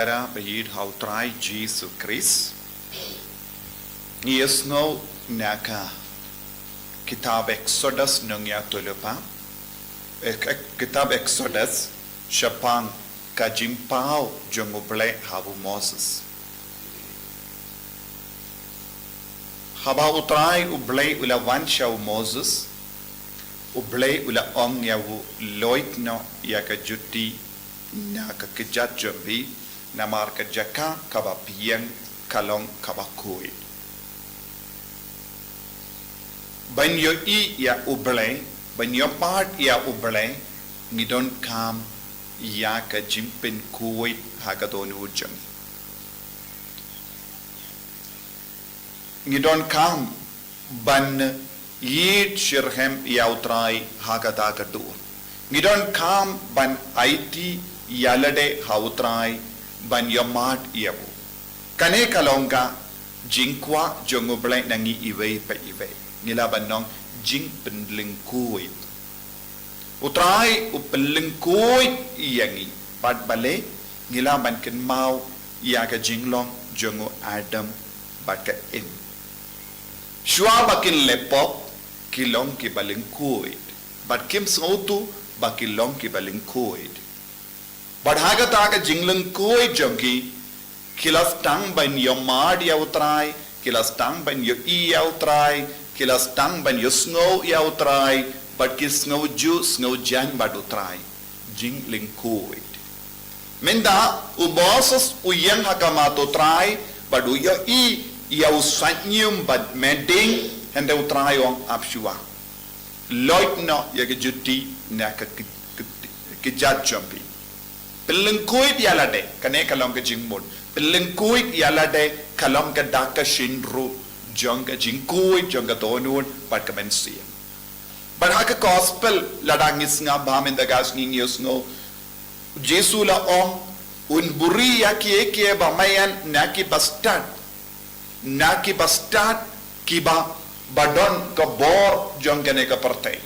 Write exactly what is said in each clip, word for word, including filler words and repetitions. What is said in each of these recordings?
Para ba ïeit ha u Trai Jisu Khrist. Ngi ïohsngew na ka kitab Exodus nongïathuhlypa. Ek-, ek-, kitab Exodus shaphang ka jingpaw jong u Blei ha u Moses. Haba u Trai u Blei u la wan sha u Moses, u Blei u la ong ïa u, loit noh ïa ka juti na ka kjat jong phi, namar ka jaka kaba phi ïeng ka long kaba khuid. Ban ïohi ïa u Blei, ban ïohmad ïa u Blei, ngi donkam ïa ka jingpynkhuid ha ka dohnud jong ngi. Ngi donkam ban ïeit shitrhem ïa u Trai ha kata ka dur. Ngi donkam ban aiti ïalade ha u Trai, ban ïohmad ïa u. Kane ka long ka jingkwah jong u Blei na ngi iwei pa iwei. Ngi lah ban ong jingpynlyngkhuid. U Trai u pynlyngkhuid ïa ngi. Bad balei? Ngi lah ban kynmaw ïa ka jinglong jong u Adam bad ka Im. Shuwa ba kin leh pop, ki long kiba lyngkhuid. Bad kim sngewthuh ba ki long kiba lyngkhuid. Bad ha kata ka jinglyngkhuid jong ki, ki la sdang ban ïohmad ïa u Trai, ki la sdang ban ïohi ïa u Trai, ki la sdang ban ïohsngew ïa u Trai, bad ki sngewjuh sngewjaiñ bad u Trai. Jinglyngkhuid. Mynta u Moses u ïeng ha khmat u Trai, bad u ïohi ïa u saitñium bad medding, hynrei u Trai u ong ap shuwa. Loit noh ïa ka juti na ka ki, ki, kjat jong phi. Pynlyngkhuid ïalade, kane ka long ka jingmut. Pynlyngkhuid ïalade ka long ka dak ka shynrut jong ka jingkhuid jong ka dohnud bad ka mynsiem. Bad ha ka gospel lada ngi sngap bha mynta ka sngi ngi ïohsngew, Jisu la ong, un buhrieh ïa kiei kiei ba maian na ki bastad, na ki bastad kiba, ba don ka bor jong kane ka pyrthei.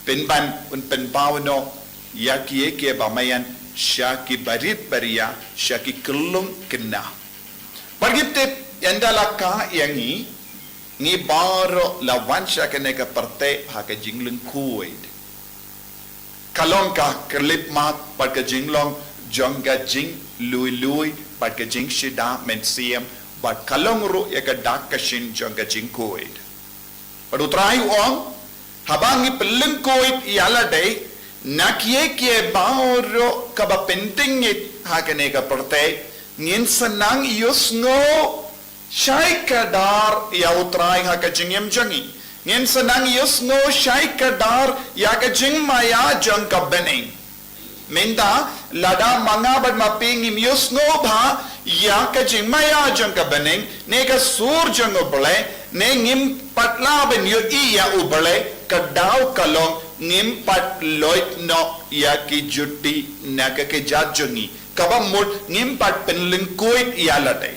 Pynban un pynpaw noh ïa kiei kiei ba maian sha ki barit baria, sha ki khyllung khynnah. Bad ngi tip, ynda la kah ïa ngi, ngi baroh la wan sha kane ka pyrthei ha ka jinglyngkhuid. Ka long ka khyllipmat bad ka jinglong jong ka jinglui lui bad ka jingshida mynsiem, bad ka long ruh ïa ka dak ka shin jong ka jingkhuid. Bad u Trai u ong, haba ngi pynlyngkhuid ïalade na kiei kiei baroh kaba pyntngit ha kane ka pyrthei, ngin sa nang ïohsngew shai kdar ïa u Trai ha ka jingim jong ngi. Ngin sa nang ïohsngew shai kdar ïa ka jingmaïa jong ka bneng. Mynta, lada ma nga bad ma phi ngim ïohsngew bha ïa ka jingmaïa jong ka bneng, ne ka sur jong u Blei, ne ngim pat lah ban ïohi ïa u Blei, ka daw ka long ngim pat loit noh ïa ki juti na ka kjat jong ngi. Kaba mut ngim pat pynlyngkhuid ïalade.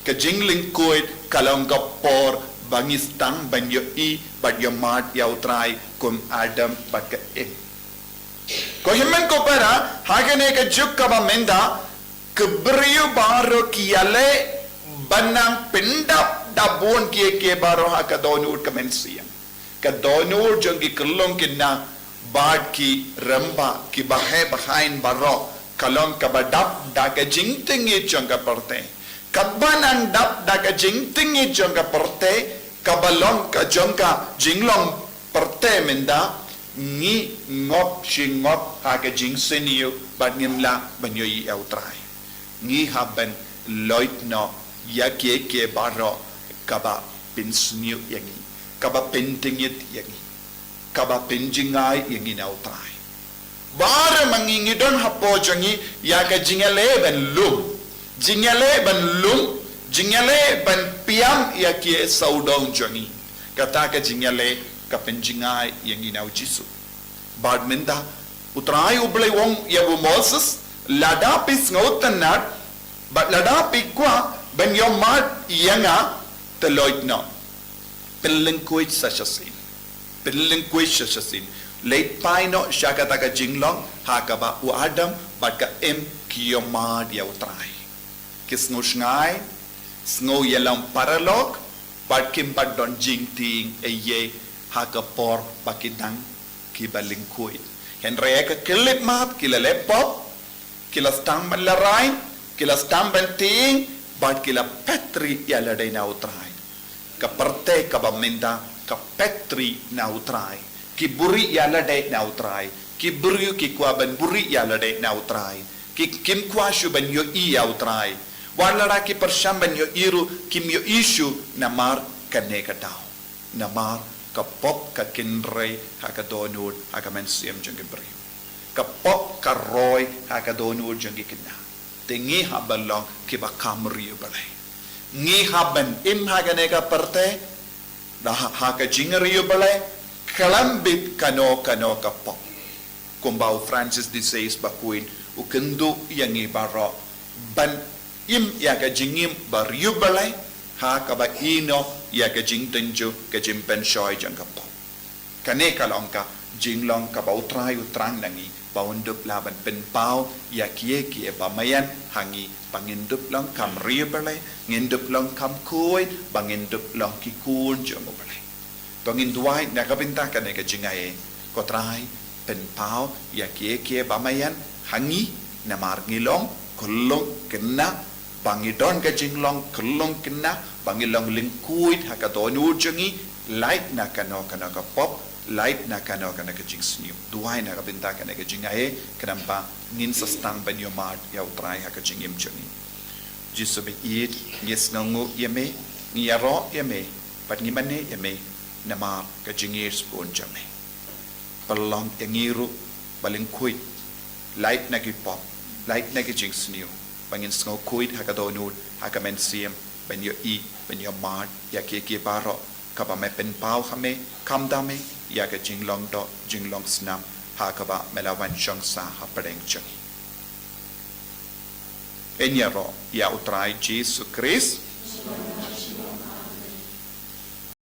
Ka jinglyngkhuid ka long ka por ba ngi sdang ban ïohi bad ïohmad ïa u Trai kum Adam bad ka Im. Ko hynmen ko para, ha kane ka juk kaba mynta, ki briew baroh ki ïaleh ban nang pyndap da bun kiei kiei baroh ha ka dohnud ka mynsiem. Ka dohnud jong ki khyllung khynnah bad ki rangbah kiba heh ba haiñ baroh, ka long kaba dap da ka jingtngit jong ka pyrthei. Kaba nang dap da ka jingtngit jong ka pyrthei, kaba long ka jong ka jinglong pyrthei mynta, ngi ngop shi ngop ha ka jingsniew bad ngim lah ban ïohi ïa u Trai. Ngi hap ban loit noh ïa kiei kiei baroh kaba pynsniew ïa ngi, kaba pyntngit ïa ngi, kaba pynjngai ïa ngi na u Trai. Baroh ma ngi ngi don hapoh jong ngi ïa ka jingïaleh ban lum, jingïaleh ban lum, jingïaleh ban pynïap ïa kiei sawdong jong ngi. Kata ka jingïaleh ka pynjngai ïa ngi na u Jisu. Bad mynta, u Trai u Blei u ong ïa u Moses, lada phi sngewtynnad, bad lada phi kwah ban ïohmad ïa nga, te loit noh. Pynlyngkhuid sa shisien. Pynlyngkhuid sa shisien. Leit phai noh sha kata ka jinglong ha kaba u Adam bad ka Im ki ïohmad ïa u Trai. Ki sngew shngaiñ, sngew ïalam paralok, bad kim pat don jingtieng ei ei ha ka por ba ki dang kiba lyngkhuid. Hynrei ha ka khyllipmat ki la leh pop, ki la sdang ban lehraiñ, ki la sdang ban tieng, bad ki la phet ri ïa lade na U Trai. Ka pyrthei kaba mynta ka phet ri na U Trai. Ki buhrieh ïa lade na U Trai. Ki briew ki kwah ban buhrieh ïa lade na U Trai. Ki, kim kwah shuh ban ïohi ïa U Trai. Wat lada ki pyrshang ban ïohi ruh, kim ïohi shuh namar kane ka daw. Namar ka pop ka kynrei ha ka dohnud ha ka mynsiem jong ki briew. Ka pop ka roi ha ka dohnud jong ki khynnah. Te ngi hap ban long kiba kam riewblei. Ngi hap ban im ha kane ka pyrthei, da ha, ha ka jingriewblei, khlem bit kano kano ka pop. Kumba u Francis de Sales bakhuid u kynduh ïa ngi baroh ban im ïa ka jingim ba riewblei, ha kaba ïehnoh ïa ka jingtynjuh, ka jingpynshoi jong ka pop. Kane ka long ka jinglong kaba U Trai u thrang na ngi, ba un dup lah ban pynpaw ïa kiei kiei ba maian ha ngi, ba ngin dup long kam riewblei, ngin dup long kam khuid, ba ngin dup long ki khun jong U Blei. To ngin duwai na ka bynta kane ka jingai. Ko Trai, pynpaw ïa kiei kiei ba maian ha ngi, namar ngi long khyllung khynnah, ba ngi don ka jinglong khyllung khynnah, ba ngi long lyngkhuid ha ka dohnud jong ngi, lait na kano kano ka pop, lait na kano kano ka jingsniew. Duwai na ka bynta kane ka jingai, khnang ba ngin sa sdang ban ïohmad ïa U Trai ha ka jingim jong ngi. Jisu ba ïeit, ngi sngewnguh ïa me, ngi ïaroh ïa me, bad ngi mane ïa me, namar ka jingïeit sbun jong me. Pynlong ïa ngi ruh ba lyngkhuid, lait na ki pop, lait na ki jingsniew, ba ngin sngewkhuid ha ka dohnud, ha ka mynsiem, ban ïohi, ban ïohmad ïa kiei kiei baroh kaba me pynpaw ha me, khamtam me, ïa ka jinglong doh, jinglong snam, ha kaba me la wan shong sah hapdeng jong ngi. Ngin ïaroh ïa U Trai Jisu Khrist,